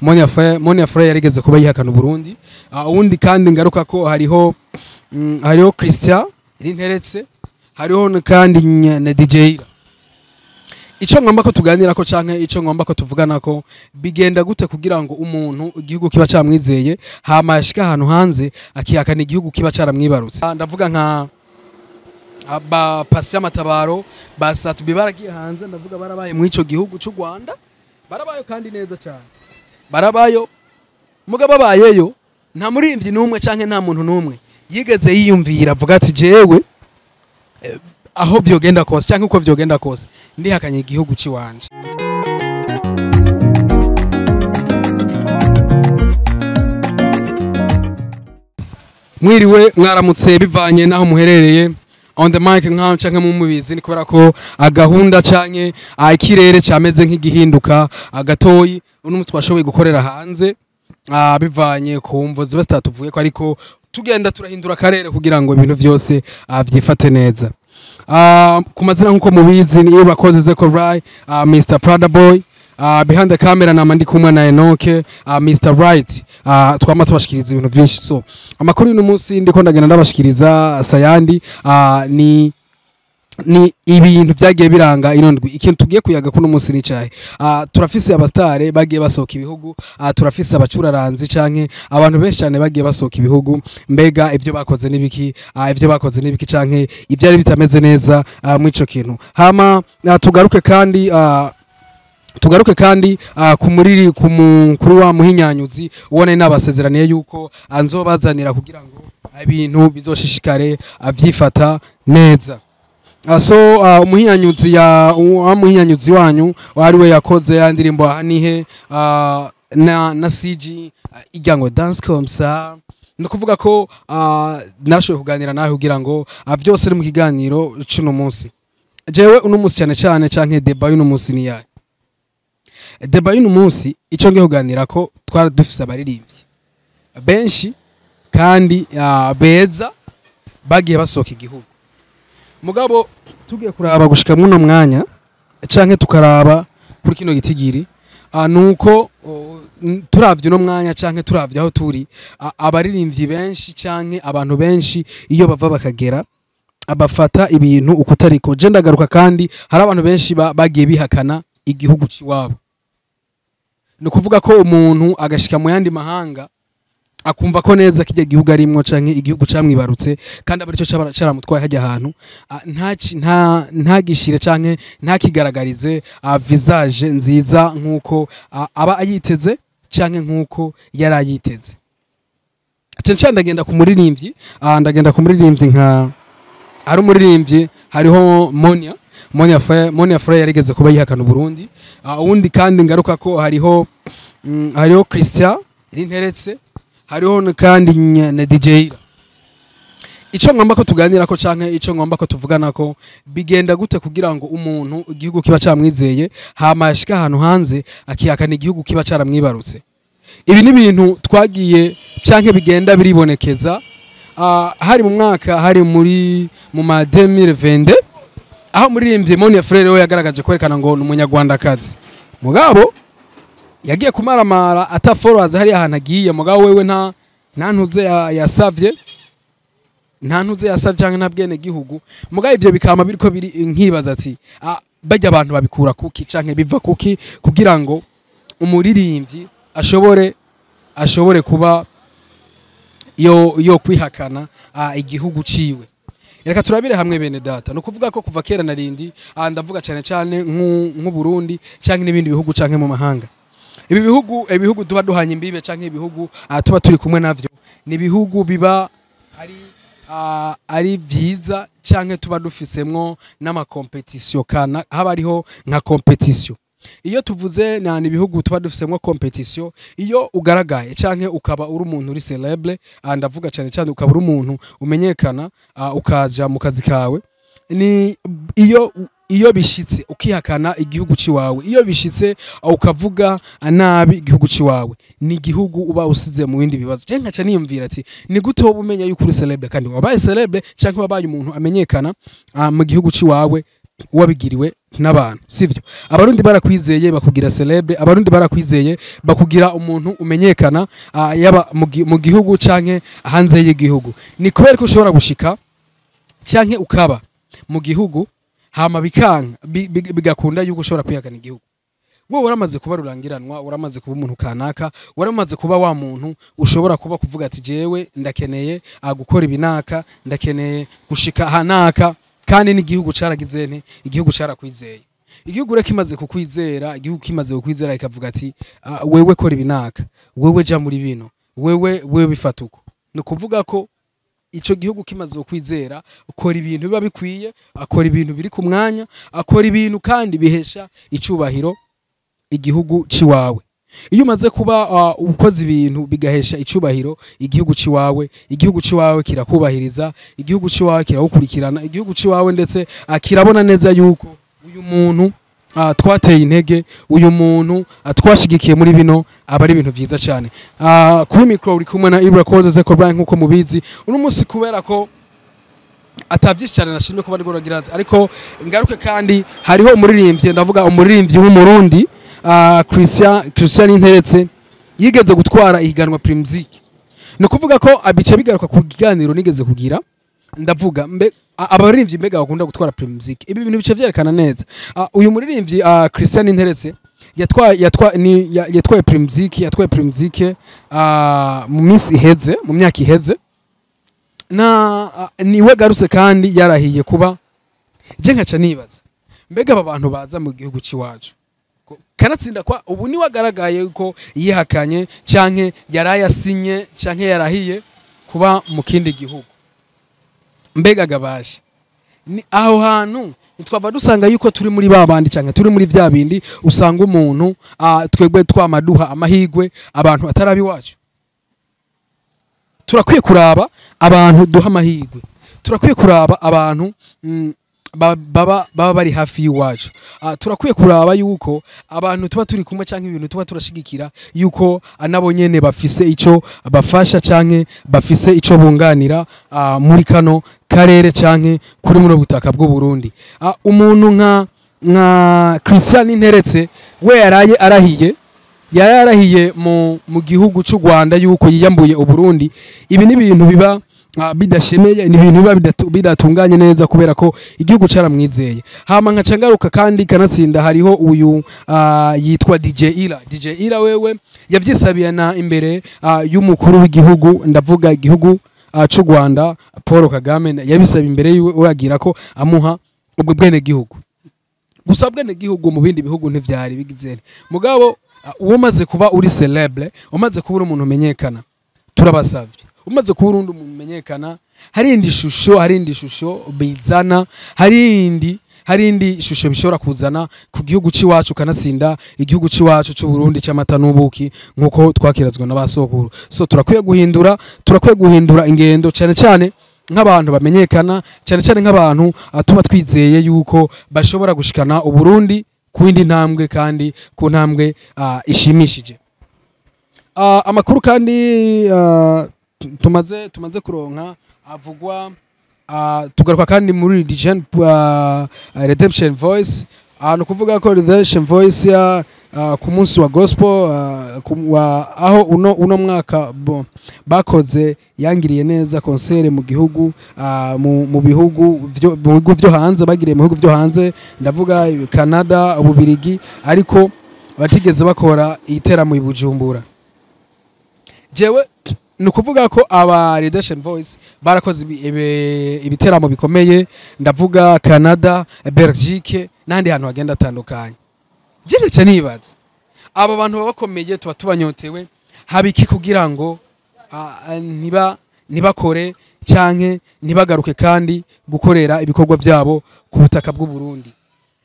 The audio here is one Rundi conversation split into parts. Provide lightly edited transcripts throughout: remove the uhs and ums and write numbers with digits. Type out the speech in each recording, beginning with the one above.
Monia Fleur. Monia Fleur yarigeze kuba yihakana Burundi. Uwundi kandi ngaruka ko hariho hariho Christian Rinteretse, hariho kandi na DJ Ira. Ico ngomba ko tuganira ko canke ico ngomba ko tuvugana ko bigenda gute kugira ngo umuntu igihugu kiba camwizeye hama yashika ahantu hanze akihakana igihugu kiba caramwibarutse. Ndavuga nka aba Patient Matabaro basatu baragiye hanze, ndavuga barabaye mu ico gihugu c'u Rwanda, barabayo kandi neza cyane, barabayo mugabo babayeyo nta muririmbyi n'umwe canke nta muntu n'umwe yigeze yiyumvira avuga ati jewe aho vyogenda kose canke uko vyogenda kose ndihakanye igihugu ciwanje. Mwiriwe mwaramutse bivanye naho muherereye. On the mic nkaho canke mu mubizi ni kubera ko agahunda canke ikirere cameze nk'igihinduka agatoyi uno twashoboye gukorera hanze bivanye ku mvo ziba zitatuvuye ko, ariko tugenda turahindura akarere kugira ngo ibintu vyose vyifate neza. Ku mazina nkuko mubizi ni Irakoze Zeko Rai, Mr Prada Boy, behind the camera na ndi kumwe na Enoke, Mr Right. Twama tubashikiriza ibintu vyinshi. So amakuru y'uno munsi ndiko ndagenda ndabashikiriza sayandi ni ibintu vyagiye biranga ino ndwi. Ikintu tugiye kuyaga kuno munsi ni cahe? Turafise abastare bagiye basohoka ibihugu, turafise abacuraranzi canke abantu benshi cyane bagiye basohoka ibihugu. Mbega ivyo bakoze nibiki? Ivyo bakoze nibiki canke ivyari bitameze neza mwico kintu. Hama tugaruke kandi kumuriri kuri wa muhinyanyuzi ubone nabasezeraniye yuko anzobazanira kugira ngo ibintu bizoshishikare avyifata neza. So umuhinyanyuzi ya wa muhinyanyuzi wanyu wari we yakoze ya ndirimbo ahanihe na CG ijya ngo dance comme ça, ni kuvuga ko narashoboye kuganira nawe kugira ngo vyose uri mu kiganiro c'uno munsi. Jewe uno munsi cyane cyane canke débat y'uno munsi ni yahe? Débat y'uno munsi ico ngiye kuganira ko twari dufise abaririmbyi benshi kandi beza bagiye basohoka igihugu, mugabo tugiye kuraba gushika muno mwanya canke tukaraba kuri kino gitigiri, nuko turavye uno mwanya canke turavye aho turi, abaririmbyi benshi canke abantu benshi iyo bava bakagera abafata ibintu ukutariko. Je ndagaruka kandi hari abantu benshi bagiye bihakana igihugu ciwabo. Ni ukuvuga ko umuntu agashika mu yandi mahanga akumva ko neza kijya gihugu arimwo canke igihugu camwibarutse kandi aba arico caramutwaye hajya ahantu, ntagishire canke ntakigaragarize visage nziza nkuko aba ayiteze canke nkuko yari ayiteze. Cyane cyane ndagenda ku muririmbyi, ndagenda ku muririmbyi nka hari umuririmbyi hariho Monia Fleur. Monia Fleur yarigeze kuba yihakana Burundi. Uwundi kandi ngaruka ko hariho hariho Christian Rinteretse, hariho kandi na DJ Ira. Ico ngomba ko tuganira ko canke ico ngomba ko tuvugana ko bigenda gute kugira ngo umuntu igihugu kiba camwizeye hama yashika ahantu hanze akihakana igihugu kiba caramwibarutse. Ibi ni ibintu twagiye canke bigenda biribonekeza. Hari mu mwaka hari muri mu ma 2020 aho muririmbyi Monia Fleur we yagaragaje kwerekana ngo ni umunyarwandakazi, mugabo yagiye kumaramara ata followers hari ahantu agiye, mugabo wewe nta ntuze yasavye, nta ntuze yasavye canke nta bwene gihugu. Mugabo ivyo bikama biriko biri nkibaza ati bajya abantu babikura kuki canke biva kuki kugira ngo umuririmbyi ashobore kuba yo kwihakana igihugu ciwe. Reka turabire hamwe bene data. No kuvuga ko kuva kera narindi, ndavuga cyane cyane nk'u Burundi canke n'ibindi bihugu canke mu mahanga, ibi bihugu, ibihugu tuba duhanye imbibe canke ibihugu tuba turi kumwe navyo, ni ibihugu biba ari byiza canke tuba dufisemwo n'ama compétition kana haba hariho nka compétition. Iyo tuvuze na ni ibihugu tuba dufisemwo compétition, iyo ugaragaye canke ukaba uri umuntu uri célèbre, ndavuga cyane cyane ukaba uri umuntu umenyekana, ukaja mu kazi kawe, ni iyo bishitse ukihakana igihugu ciwawe, iyo bishitse ukavuga nabi igihugu ciwawe, ni igihugu uba usize mu bindi bibazo. Je nkaca niyumvira ati ni gute wowe umenya yuko uri célèbre kandi wabaye célèbre canke wabaye umuntu amenyekana mu gihugu ciwawe wabigiriwe n'abantu, sivyo? Abarundi barakwizeye bakugira célèbre, Abarundi barakwizeye bakugira umuntu umenyekana, yaba mu gihugu canke hanze y'igihugu. Ni kubera ko ushobora gushika canke ukaba mu gihugu, hama bikanka bigakunda yuko ushobora kwihakana igihugu. Wowe waramaze kuba rurangiranwa, waramaze kuba umuntu kanaka, waramaze kuba wa muntu ushobora kuba kuvuga ati: "Jewe ndakeneye gukora ibinaka, ndakeneye gushika ahanaka." Kandi n'igihugu caragize nte? Igihugu carakwizeye. Igihugu rero kimaze kukwizera, igihugu kimaze kukwizera, ikavuga ati: "Wewe kora ibinaka, wewe ja muri bino, wewe bifata uko." Ni ukuvuga ko ico gihugu kimaze kukwizera, ukora ibintu biba bikwiye, akora ibintu biri ku mwanya, akora ibintu kandi bihesha icubahiro igihugu ciwawe. Iyo umaze kuba ukoze ibintu bigahesha icubahiro igihugu ciwawe, igihugu ciwawe kirakubahiriza, igihugu ciwawe kirawukurikirana, igihugu ciwawe ndetse kirabona neza yuko uyu muntu twateye intege, uyu muntu twashigikiye muri bino, aba ari ibintu vyiza cyane. Kuri micro uri kumwe na Ibra Koze Zeko Brian, nkuko mubizi. Uno munsi, kubera ko atavyinshi cyane nashimye kuba ndiko ndagira, ariko ngaruke kandi hariho umuririmbyi, ndavuga umuririmbyi w'Umurundi, Christian Interetse, yigeze gutwara ihiganwa Primusic. Ni ukuvuga ko abice bigaruka ku kiganiro nigeze kugira, ndavuga mbe abaririmbyi mbega bakunda gutwara Primusic. Ibi bintu bice vyerekana neza. Uyu muririmbyi Christian Interetse yatwaye yatwa ni yatwaye Primusic, yatwaye Primusic mu minsi iheze, mu myaka iheze, na niwe garutse kandi yarahiye kuba. Je nkaca nibaza: mbega aba bantu baza mu gihugu c'iwacu, kanatsinda kwa ubu niwe agaragaye ko yihakanye canke yarayasinye canke yarahiye kuba mu kindi gihugu, mbega gabashe ni aho hantu ntitwava dusanga yuko turi muri ba bandi canke turi muri vya bindi usanga umuntu twebwe twamaduha amahigwe abantu atarabi iwacu? Turakwiye kuraba abantu duha amahigwe, turakwiye kuraba abantu baba bari hafi y'iwacu. Turakwiye kuraba yuko abantu tuba turi kumwe canke ibintu tuba turashigikira yuko nabo nyene bafise ico bafasha canke bafise ico bunganira muri kano karere canke kuri muno butaka bw'u Burundi. Umuntu nka Christian Interetse we yaraye arahiye, yari yarahiye mu gihugu cy'u Rwanda yuko yiyambuye Uburundi. Ibi ni ibintu biba bidashemeye, ni ibintu biba bidatunganye neza, kubera ko igihugu caramwizeye. Hama nkaca ngaruka kandi kanatsinda hariho uyu yitwa DJ Ira. DJ Ira wewe yavyisabiye na imbere y'umukuru w'igihugu, ndavuga igihugu c'u Rwanda, Paul Kagame, yabisaba imbere yiwe, we agira ko amuha ubwo bwene gihugu. Gusa bwene gihugu mu bindi bihugu ntivyari bigize, mugabo uwo umaze kuba uri célèbre, umaze kuba uri umuntu umenyekana, turabasavye, umaze kuba uri umuntu umenyekana, hari indi shusho bizana, hari indi shusho bishobora kuzana ku gihugu c'iwacu, kanatsinda igihugu c'iwacu c'u Burundi c'amata n'ubuki, nkuko twakirazwa n'abasokuru. So turakwiye guhindura ingendo, cyane cyane nk'abantu bamenyekana, cyane cyane nk'abantu tuba twizeye yuko bashobora gushikana Uburundi ku yindi ntambwe, kandi ku ntambwe ishimishije. Amakuru kandi tumaze kuronka avugwa, tugaruka kandi muri Redemption Voice. Ni ukuvuga ko Redemption Voice ya ku munsi wa gospel aho uno mwaka bakoze yangiriye neza concert mu gihugu, mu bihugu vyo hanze, bagiriye mu bihugu vyo hanze, ndavuga Canada, Ububirigi, ariko batigeze bakora iteramo i Bujumbura. Jewe ni ukuvuga ko aba Redemption Voice barakoze ibiteramo bikomeye, ndavuga Canada, Belgique n'ahandi hantu hagenda atandukanye. Je nkaca nibaza: aba bantu baba bakomeye, tuba tubanyotewe, haba iki kugira ngo ntibakore canke ntibagaruke kandi gukorera ibikorwa vyabo ku butaka bw'u Burundi?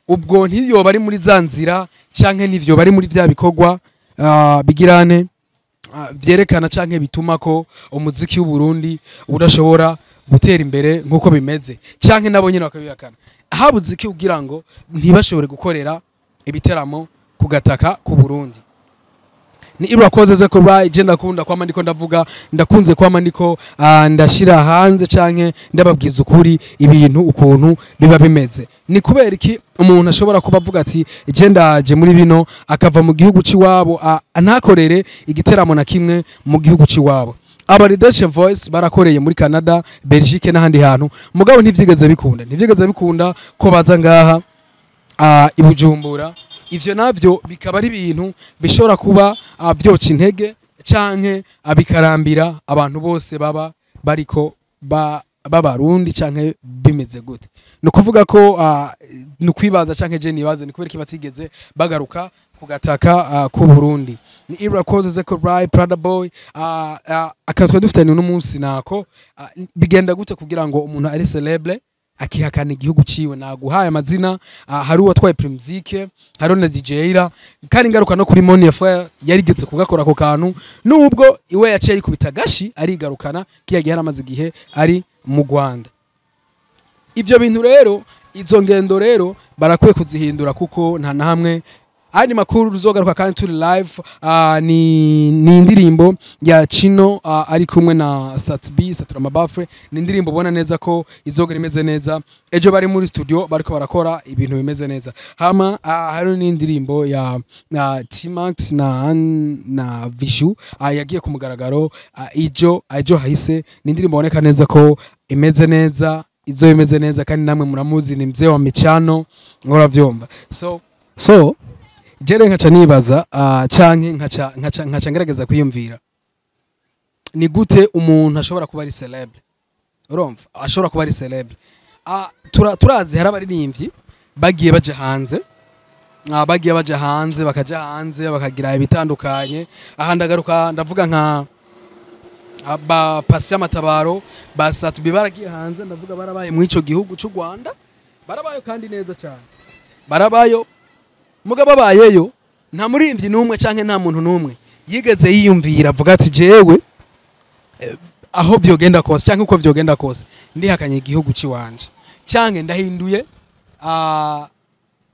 Ubwo ntiyo bari muri za nzira canke ntivyo bari muri vya bikorwa bigirane vyerekana canke bituma ko umuziki w'u Burundi udashobora gutera imbere nkuko bimeze, canke nabo nyene bakabihakana? Habuze iki kugira ngo ntibashobore gukorera ibiteramo ku gataka ku Burundi? Ni Irakoze ze ko je ndakunda kwama ndiko ndavuga, ndakunze kwama ndiko ndashira hanze canke ndababwiza ukuri ibintu ukuntu biba bimeze. Ni kubera iki umuntu ashobora kuba avuga ati je ndaje muri bino, akava mu gihugu ciwabo, ntakorere igiteramo na kimwe mu gihugu ciwabo? Aba Redemption Voice barakoreye muri Canada, Belgique n'ahandi hantu, mugabo ntivyigeze bikunda ko baza ngaha i Bujumbura. Ivyo navyo bikaba ari ibintu bishobora kuba vyoca intege canke bikarambira abantu bose baba bariko b'Abarundi, canke bimeze gute? Ni ukuvuga ko ni ukwibaza, canke je nibaze ni kubera iki batigeze bagaruka ku gataka k'u Burundi. Ni Irakoze Zeko Rai Prada Boy. Akantu twari dufitanye uno munsi nako bigenda gute kugira ngo umuntu ari célèbre akihakana igihugu ciwe? Naguhaye amazina, hari uwatwaye Primusic, hari na DJ Ira, kandi ngaruka no kuri Monia Fire yarigeze kugakora ako kantu, nubwo iwe yaciye yikubita gashi arigarukana kiya gihe yaramaze igihe ari mu Rwanda. Ivyo bintu rero, izo ngendo rero barakwiye kuzihindura, kuko nta na hamwe. Andi makuru ruzogaruka kandi turi live, ni indirimbo ya Chino ari kumwe na Sat-B, Satura Mabafre. Ni indirimbo ubona neza ko izogera imeze neza. Ejo bari muri studio bariko barakora ibintu bimeze neza. Hama hari n'indirimbo ya T-Max na Vishu yagiye ku mugaragaro ijo hahise. Ni indirimbo boneka neza ko imeze neza, izo imeze neza, kandi namwe muramuzi, ni mzee wa michano, muravyumva. So jere nkaca nibaza, canke nkaca ngerageza kwiyumvira ni gute umuntu ashobora kuba ari célèbre. Urumva, ashobora kuba ari célèbre. Turazi hari abaririmbyi bagiye baja hanze, bagiye baja hanze, bakaja hanze bakagira ibitandukanye. Aha ndagaruka ndavuga nka ba Pasi Matabaro, ba Sat-B, baragiye hanze, ndavuga barabaye mu ico gihugu cy'u Rwanda, barabayo kandi neza cyane, barabayo. Mugabo babayeyo, nta muririmbyi n'umwe canke nta muntu n'umwe yigeze yiyumvira avuga ati jewe aho vyogenda kose canke uko vyogenda kose ndihakanye igihugu ciwanje canke ndahinduye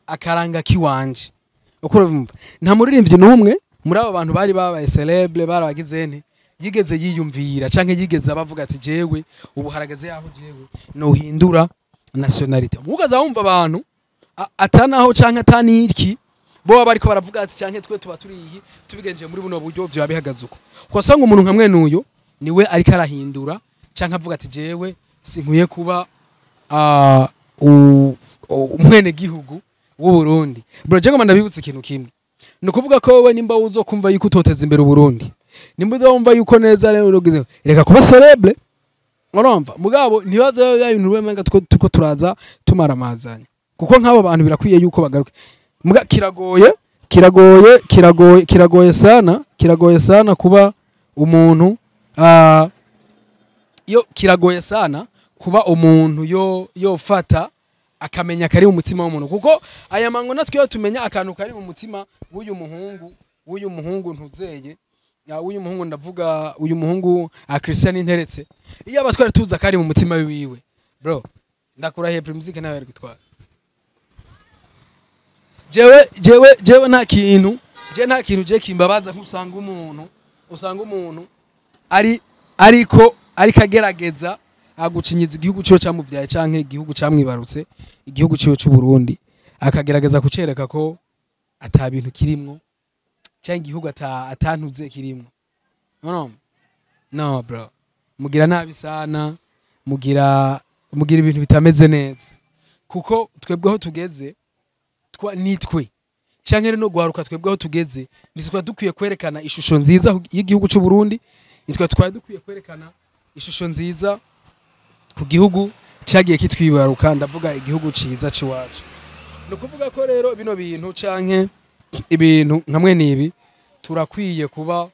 akaranga kiwanje. Uko urumva, nta muririmbyi n'umwe muri abo bantu bari babaye célèbre, barabagize nte, yigeze yiyumvira canke yigeze abavuga ati jewe ubu harageze yaho jewe nohindura nationalité. Mugaza wumva abantu atanaho canke ataniki bo baba bariko baravuga ati canke twe tuba turi iyi tubigenje muri buno buryo vyoba bihagaze uko. Kwasanga umuntu nka mwene uyo niwe ariko arahindura canke avuga ati jewe sinkwiye kuba umwene gihugu w'u Burundi. Bro, je ngoma ndabibutsa ikintu kimwe. Ni ukuvuga ko wowe nimba uzokumva yuko utoteza imbere Uburundi, nimba uzumva yuko neza rero reka kuba célèbre. Urumva, mugabo ntibaze ya bintu wemenga tuko turaza tumaramazanya, kuko nk'abo bantu birakwiye yuko bagaruka. Muga kiragoye, kiragoye, kiragoye, kiragoye sana, kiragoye sana kuba umuntu yo kiragoye sana kuba umuntu yo yofata akamenya kari mu mutima w'umuntu, kuko aya mango natwe iyo tumenya akantu kari mu mutima w'uyu muhungu ntuzeye ya uyu muhungu, ndavuga uyu muhungu a Christian Interetse, iyo abatwari tuza kari mu mutima wiwe, bro, ndakurahiye Primusic nawe ari gutwara. Jewe nta kintu, je nta kintu je kimbabaza nkusanga umuntu, usanga umuntu ari ariko agerageza agucinyiza igihugu ciwe camuvyaye canke igihugu camwibarutse, igihugu ciwe c'u Burundi, akagerageza kucereka ko ata bintu kirimwo canke igihugu atantuze kirimwo. No, no, bro, mugira nabi sana, mugira ibintu bitameze neza, kuko twebwe aho tugeze nitwe canke no guharuka, twebwe aho tugeze nitwe dukwiye kwerekana ishusho nziza y'igihugu c'u Burundi, nitwe twari dukwiye kwerekana ishusho nziza ku gihugu cyagiye kitwibaruka, ndavuga igihugu ciza ciwacu. Ni ukuvuga ko rero bino bintu canke ibintu nkamwe nibi turakwiye kuba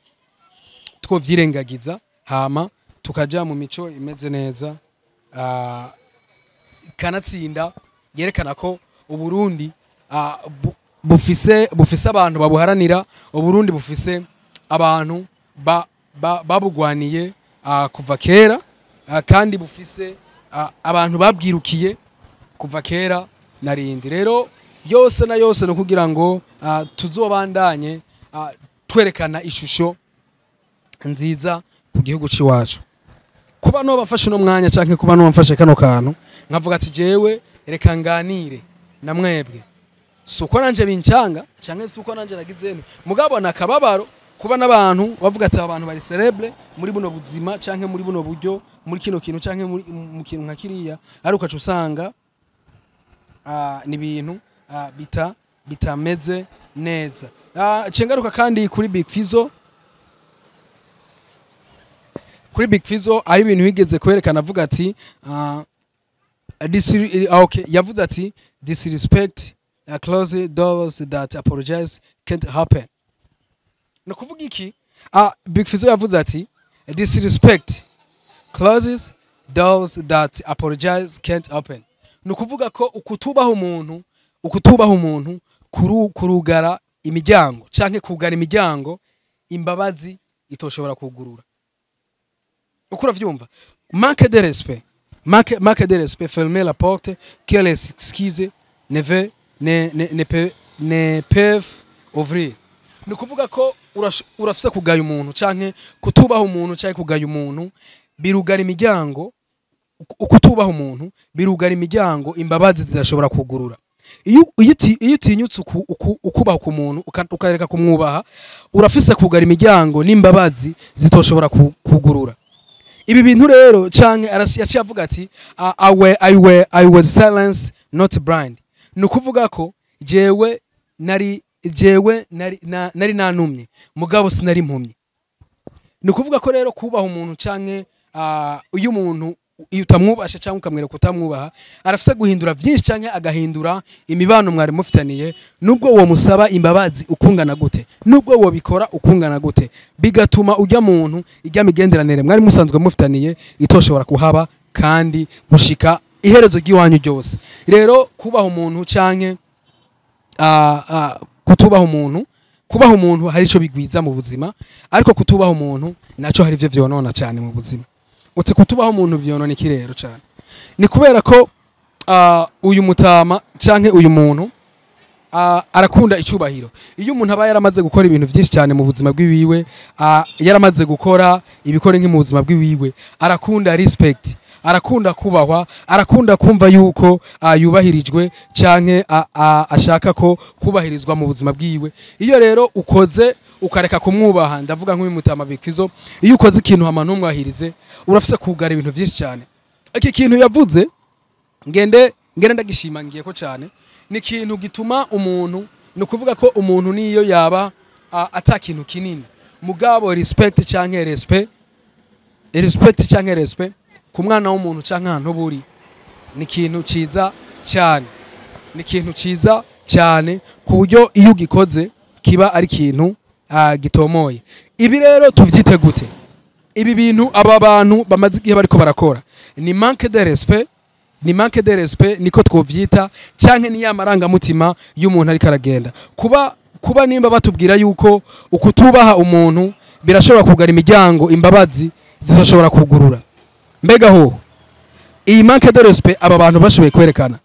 twovyirengagiza, hama tukaja mu mico imeze neza, kanatsinda yerekana ko Uburundi bufise abantu babuharanira, Uburundi bufise abantu babugwaniye kuva kera, kandi bufise abantu babwirukiye kuva kera narindi. Rero yose na yose no kugira ngo tuzobandanye. Twerekana ishusho nziza ku gihugu c'iwacu. Kuba no bafashe uno mwanya canke kuba no mfashe kano kantu nkavuga ati jewe reka nganire na mwebwe, suko nanje bincanga canke suko nanje nagize nte, mugabo nakababaro kuba n'abantu bavuga ati aba bantu bari célèbre muri buno buzima canke muri buno buryo, muri kino kintu canke muri mu kintu nka kiriya, ariko ukaca usanga ni ibintu bitameze neza. Cengaruka kandi kuri Big Fizzo. Kuri Big Fizzo ari ibintu bigeze kwerekana, avuga ati okay, yavuze ati "Disrespect close doors that apologize can't happen." No kuvuga iki? Big Fizzo yavuze ati "Disrespect closes doors that apologize can't open." Ni ukuvuga ko ukutubaha umuntu kurugara imiryango canke kugara imiryango imbabazi itoshobora kugurura. Uko uravyumva, manque de respect, manque de respect fermer la porte que les excuses ne veut ne ne ne, peut, ne peuvent ouvrir. Ni ukuvuga ko urafise kugaya umuntu canke kutubaha umuntu canke kugaya umuntu birugara imiryango. Ukutubaha umuntu birugara imiryango imbabazi zidashobora kugurura. Iyo utinyutse ukubaha ku muntu, ukareka kumwubaha, urafise kugara imiryango n'imbabazi zitoshobora kugurura. Ibi bintu rero canke yaciye avuga ati I was silence, not blind." Ni ukuvuga ko jewe nari nanumye, mugabo sinari impumyi. Ni ukuvuga ko rero kubaha umuntu canke iyo umuntu, iyo utamwubashe cyangwa ukamwereka utamwubaha, arafise guhindura byinshi canke agahindura imibano mwari mufitaniye, nubwo uwo musaba imbabazi ukungana gute, nubwo uwo bikora ukungana gute, bigatuma ujya muntu ijya migenderanire mwari musanzwe mufitaniye itoshobora kuhaba kandi gushika iherezo ry'iwanyu ryose. Rero kubaha umuntu canke kutubaha umuntu, kubaha umuntu hari ico bigwiza mu buzima, ariko kutubaha umuntu naco hari ivyo vyonona cyane mu buzima. Uti kutubaha umuntu vyonona iki rero cyane? Ni kubera ko uyu mutama canke uyu muntu arakunda icubahiro. Iyo umuntu aba yaramaze gukora ibintu byinshi cyane mu buzima bw'iwiwe, yaramaze gukora ibikora nk'i mu buzima bw'iwiwe, arakunda respect, arakunda kubahwa, arakunda kumva yuko yubahirijwe canke ashaka ko kubahirizwa mu buzima bwiwe. Iyo rero ukoze ukareka kumwubaha, ndavuga nk'uyu mutama Big Fizzo, iyo ukoze ikintu hama ntumwahirize, urafise kugara ibintu byinshi cyane. Iki kintu yavuze ngende ndagishimangiye ko cyane, ni ikintu gituma umuntu, ni ukuvuga ko umuntu niyo yaba ata kintu kinini, mugabo respect canke respect, respect canke respect ku mwana w'umuntu canke ahantu buri, ni ikintu ciza cyane, ni ikintu ciza cyane ku buryo iyo ugikoze kiba ari ikintu gitomoye. Ibi rero tuvyite gute? Ibi bintu aba bantu bamaze igihe bariko barakora ni manque de respect, ni manque de respect niko twovyita, canke ni ya marangamutima y'umuntu ariko aragenda kuba nimba batubwira yuko ukutubaha umuntu birashobora kugara imiryango imbabazi zidashobora kugurura. Mbega ho iyi manque de respect aba bantu bashoboye kwerekana,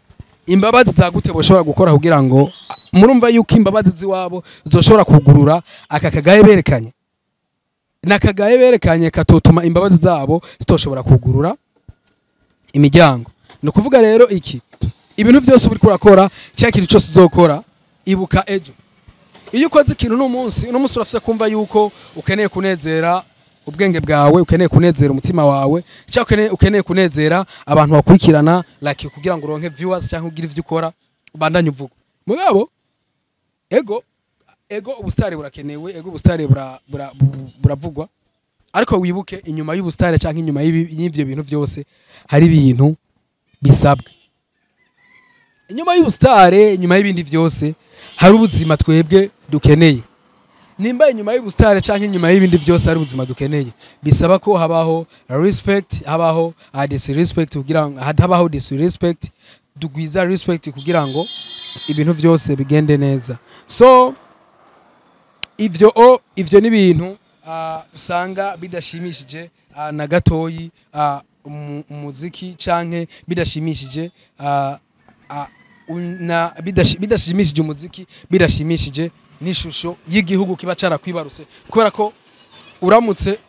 imbabazi zagute boshobora gukora kugira ngo murumva yuko imbabazi ziwabo zoshobora kugurura aka kagaye berekanye? Nakagaye berekanye katotuma imbabazi zabo zitoshobora kugurura imiryango. Ni ukuvuga rero iki: ibintu byose uri kurakora cyangwa ikintu cyose uzokora, ibuka ejo. Iyo ukoze ikintu uno munsi, uno munsi urafise kumva yuko ukeneye kunezera ubwenge bwawe, ukeneye kunezera umutima wawe, cyangwa ukeneye kunezera abantu bakurikirana, like kugira ngo uronke viewers cyangwa ugire ivyo ukora ubandanye uvuga. Mugabo ego ubustari burakenewe, ego ubustari buravugwa, ariko wibuke inyuma y'ubustari cyangwa inyuma y'ivyo bintu byose hari ibintu bisabwa. Inyuma y'ubustare, inyuma y'ibindi byose, hari ubuzima twebwe dukeneye. Nimba inyuma y'ubustare cyangwa inyuma y'ibindi byose hari ubuzima dukeneye, bisaba ko habaho respect, habaho disrespect, kugira ngo habaho disrespect dugwiza respect kugira ngo ibintu byose bigende neza. So ivyo ni ibintu usanga bidashimishije na gatoyi umuziki canke bidashimishije bidashimishije umuziki, bidashimishije n'ishusho y'igihugu kiba carakwibarutse, kubera ko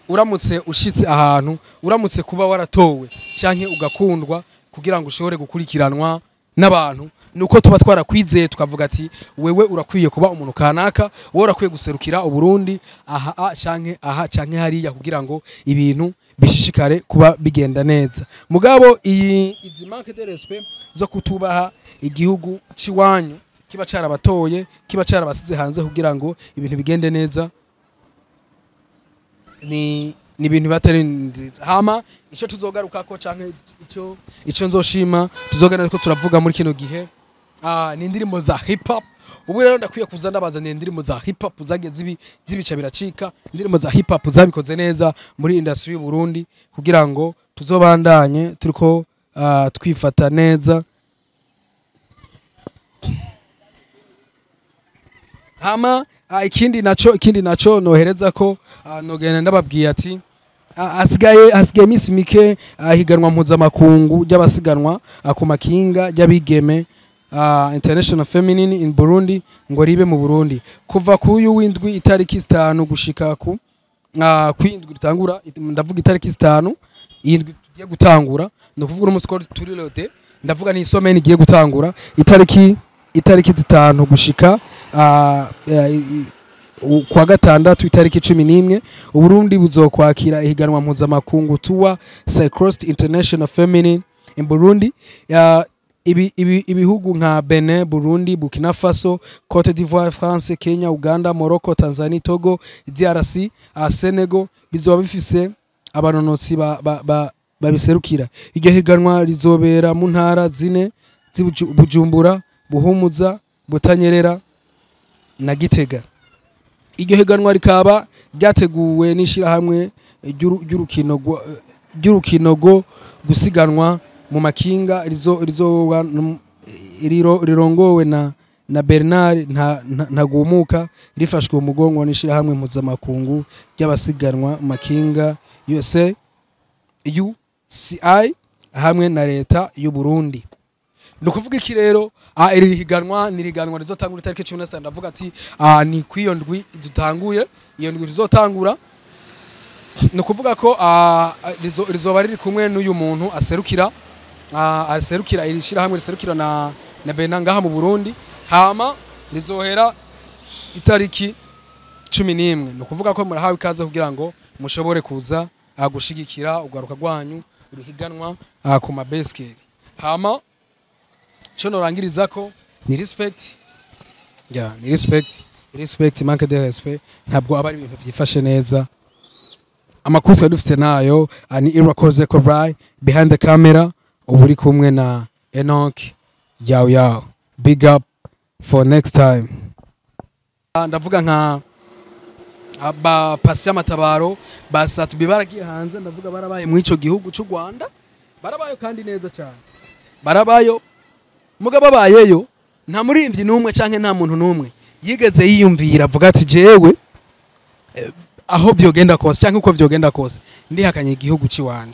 uramutse ushitse ahantu, uramutse kuba waratowe canke ugakundwa kugira ngo ushobore gukurikiranwa n'abantu, nuko tuba twarakwizeye tukavuga ati wewe urakwiye kuba umuntu kanaka, wowe urakwiye guserukira Uburundi aha a canke aha canke hariya, kugira ngo ibintu bishishikare kuba bigenda neza. Mugabo izi manque de respect zo kutubaha igihugu ciwanyu kiba carabatoye, kiba carabasize hanze kugira ngo ibintu bigende neza, ni ibintu batari nziza. Hama ico tuzogarukako canke ico nzoshima tuzogana ko turavuga muri kino gihe, ni indirimbo za hip hop. Ubu rero ndakwiye kuza ndabazaniye indirimbo za hip hop zagiye zibica biracika, indirimbo za hip hop zabikoze neza muri industry y'u Burundi, kugira ngo tuzobandanye turiko twifata neza. Hama ikindi naco nohereza ko nogenda ndababwiye ati hasigaye iminsi mike higanwa mpuzamakungu ry'abasiganwa ku makinga ry'abigeme, International Feminine in Burundi, ngo ribe mu Burundi kuva ku uyu w'indwi itariki 5 gushika ku kwindwi dutangura. Ndavuga itariki 5 indwi tugiye gutangura, no kuvuga umunsi ko turi lode, ndavuga ni isomeni igiye gutangura itariki 5 gushika kwa gatandatu itariki 11. Uburundi buzokwakira ihiganwa mpuzamakungu Tour Cycross International Feminine in Burundi. Ibihugu nka Benin, Burundi, Burkina Faso, Cote d'Ivoire, France, Kenya, Uganda, Morocco, Tanzania, Togo, DRC, Senegal bizoba bifise abanonotsi babiserukira. Iryo higanwa rizobera mu ntara zine Bujumbura, Buhumuza, Butanyerera na Gitega. Iryo higanwa rikaba ryateguwe n'ishirahamwe ry'urukino rwo gusiganwa mu makinga rirongowe na Bernard Ntagumuka, rifashwe mu mugongo n'ishirahamwe mpuzamakungu ry'abasiganwa mu makinga USA UCI hamwe na leta y'u Burundi. Nukuvuga iki rero, iri higanwa ni higanwa rizotangura itariki 16. Ndavuga ati ni kwiyo ndwi dutanguye, iyo ndwi rizotangura, nukuvuga ko rizoba riri kumwe n'uyu muntu aserukira iri shirahamwe riserukira na Benin ngaha mu Burundi. Hama rizohera itariki 11. Nukuvuga ko murahawe ikaze kugira ngo mushobore kuza gushigikira ugaruka rwanyu ruhiganwa ku mabesikeli. Hama cyo norangiriza ko ni respect, ya ni respect, manque de respect ntabwo aba ari ibintu byifashe neza. Amakuru twari dufite nayo ni Irakoze Cobra behind the camera, ubu uri kumwe na Enoch Yao Yao. Big up for next time. Ndavuga nka ba Patient Matabaro basatu baragiye hanze, ndavuga barabaye mu ico gihugu cy'u Rwanda, barabayo kandi neza cyane, barabayo. Mugabo babayeyo nta murimbyi numwe canke nta muntu numwe yigeze yiyumvira avuga ati jewe aho byogenda kose canke uko vyogenda kose ndihakanye igihugu ciwanje.